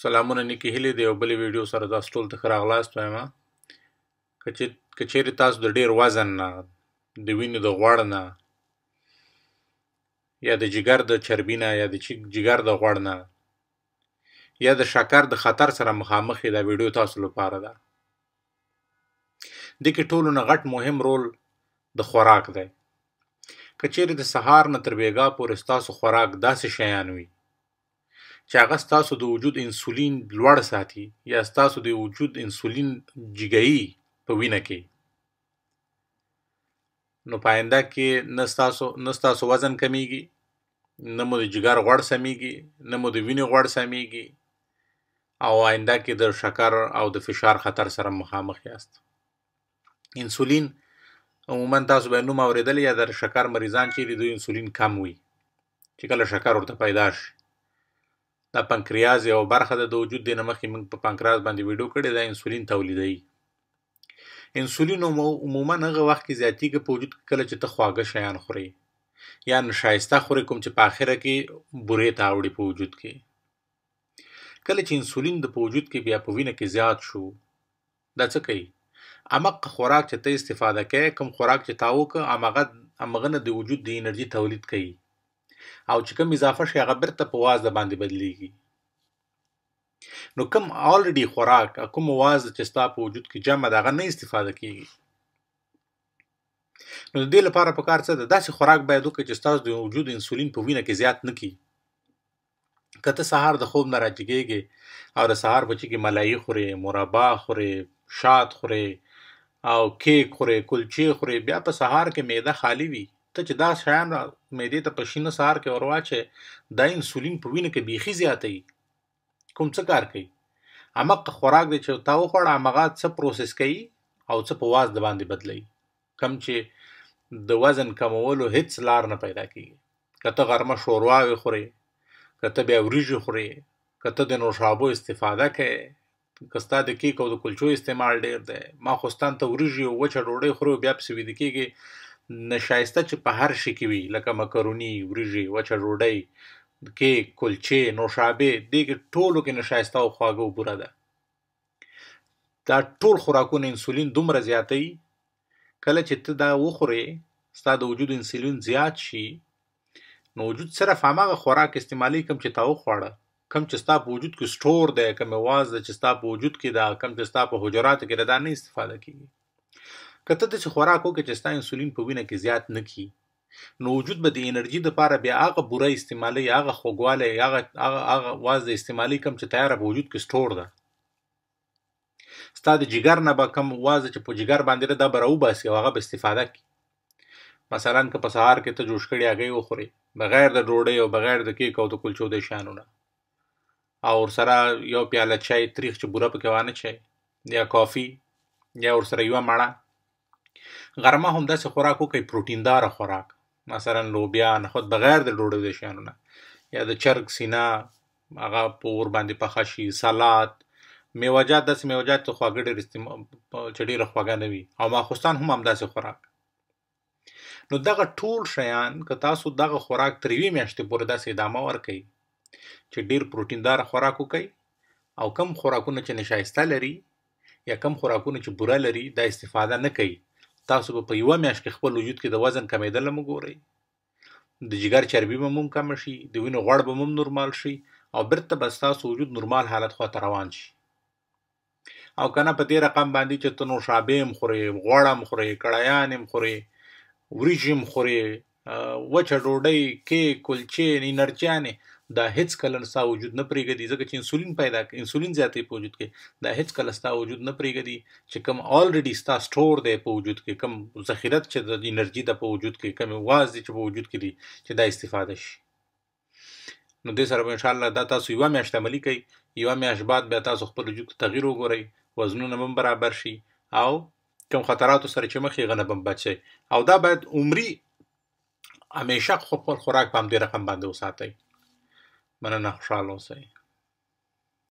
سلامونه نیکې هیلې د یو بلې ویډیو سره تاسو ټول ته ښه راغلاست وایم. که چیرې تاسو د ډیر وزن نه، د وینې د غوړ نه، یا د جګر د چربي نه، یا د جګر د غوړ نه، یا د شکر د خطر سره مخامخ یې، دا ویډیو تاسو لپاره ده. دې کې ټولو نه غټ مهم رول د خوراک دی. که چیرې د سهار نه تر بیګا پورې ستاسو خوراک داسې شیان وي چې هغه ستاسو د وجود انسولین لوړ ساتي، یا ستاسو د وجود انسولین جګوي په وینه کې، نو په آینده کې نه ستاسو وزن کمیږي، نه مو د جګر غوړ سمیږي، نه مو د وینې غوړ سمیږي، او آینده کې د شکر او د فشار خطر سره مخامخ یاست. انسولین عموما تاسو به نوم اورېدلی، یا د شکر مریضان چې دي دوی انسولین کم وي، چې کله شکر ورته پیدا شي. دا پنکریاز یوه برخه ده د وجود، دې نه مخکې موږ په پنکریاز باندې ویډیو کړې ده، انسولین تولیدوي. انسولین عموما هغه وخت کې زیاتېږي په وجود کې کله چې ته خواږه شیان خورې یا نشایسته خورې، کوم چې په آخره کې بورې ته اوړي په وجود کې. کله چې انسولین د په وجود کې بیا په وینه کې زیات شو، دا څه کوي؟ همغه خوراک چې ته استفاده کوې، کوم خوراک چې تا وکړه، همغه نه د وجود د انرژي تولید کوي، او چې کوم اضافه شي هغه بیرته په وازده باندې بدلیږي. نو کوم already خوراک، کوم وازده چې ستا په وجود کې جمع ده، هغه نه استفاده کیږي. نو د دې لپاره په کار څه ده؟ داسې خوراک باید وکړي چې ستاسو د وجود انسولین په وینه کې زیات نه کړي. که ته سهار د خوب نه راجګېږې او د سهار په چې کې ملایي خورې، مربا خورې، شات خورې، او کیک خورې، کلچې خورې، بیا په سهار کې معده خالي وي. ته چې دا شیان معدې ته په شینه سهار کې ورواچې، دا انسولین په وینه کې بیخي زیاتوي. کوم څه کار کوي؟ همغه خوراک دی چې تا وخوړه، همغه څه process کوي او څه په وازده باندې بدلوي، کوم چې د وزن کمولو هیڅ لار نه پیدا کیږي. که ته غرمه شورواوې خورې، که ته بیا وریجې خورې، که ته د نوشابو استفاده کوې، که ستا د کیک او د کلچو استعمال ډېر دی، ماخوستن ته وریجې او وچه ډوډۍ خورې او بیا پسې ویده کېږې، نشایسته چې په هر شي کې وي، لکه مکروني، وریجې، وچه ډوډۍ، کیک، کلچې، نوشابې، دې کې ټولو کې نشایسته او خواږه او بوره ده. دا ټول خوراکونه انسولین دومره زیاتوي، کله چې ته دا وخورې ستا د وجود انسولین زیات شي، نو وجود صرف هماغه خوراک استعمالوي کوم چې تا وخواړه، کوم چې ستا په وجود کې store دی، کوم وازده چې ستا په وجود کې ده، کوم چې ستا په حجراتو کې ده، دا نه استفاده کیږي. که ته داسې خوراک وکړې چې ستا انسولین په وینه کې زیات نه کړي، نو وجود به د انرژي دپاره بیا هغه بوره استعمالوي، هغه خوږوالی، هغه وازده استعمالوي کوم چې تیاره په وجود کې store ده. ستا د جګر نه به کوم وازده چې په جګر باندې ده، دا به راوباسي او هغه به استفاده کړي. مثلا که په سهار کې ته جوش کړې هګۍ وخورې بغیر د ډوډۍ او بغیر د کیک او د کلچو د شیانو نه، او ورسره یو پیاله چای تریخ چې بوره پکې وانه چوي، یا کافي، یا ورسره یوه مڼه. غرمه هم داسې خوراک وکړئ، پروټینداره خوراک، مثلا لوبیا، نخود، بغیر د ډوډۍ د شیانو نه، یا د چرګ سینه هغه په اور باندې پخه شي، سلاد، میوهجات، داسې میوهجات چې خواږه ډېر چې ډېره خواږه نه وي، او ماخوستن هم همداسې خوراک. نو دغه ټول شیان که تاسو دغه خوراک تر یوې میاشتې پورې داسې ادامه ورکوئ چې ډېر پروټینداره خوراک وکړئ، او کم خوراکونه چې نشایسته لري یا کم خوراکونه چې بوره لري دا استفاده نه کوي، تاسو به په یوه میاشت کې خپل وجود کې د وزن کمېدل هم وګورئ، د جګر چربي به هم کمه شي، د وینې غوړ به هم نورمال شي، او بیرته به ستاسو وجود نورمال حالت خواته روان شي. او که نه په دې رقم باندې چې ته نوشابې هم خورې، غوړ هم خورې، کړایان هم خورې، وریجې هم خورې، وچه ډوډۍ، کیک، کلچې، انرژیانې، دا هیڅ کله ستا وجود نه پرېږدي، ځکه چې انسولین پیدا کوي، انسولین زیاتوي په وجود کې، دا هیڅ کله ستا وجود نه پرېږدي چې کوم already ستا store دی په وجود کې، کوم ذخیره چې د انرژي ده په وجود کې، کوم وازدې چې په وجود کې دي، چې دا استفاده شي. نو دې سره به انشاءالله دا تاسو یوه میاشت عملي کوئ، یوه میاشت بعد بیا تاسو خپل وجود کې تغییر وګورئ، وزنونه به هم برابر شي، او کوم خطراتو سره چې مخ یې هغه نه به هم بچ شئ. او دا باید عمري همیشه خپل خوراک په همدې رقم باندې وساتئ. مننه، خوشحاله اوسئ.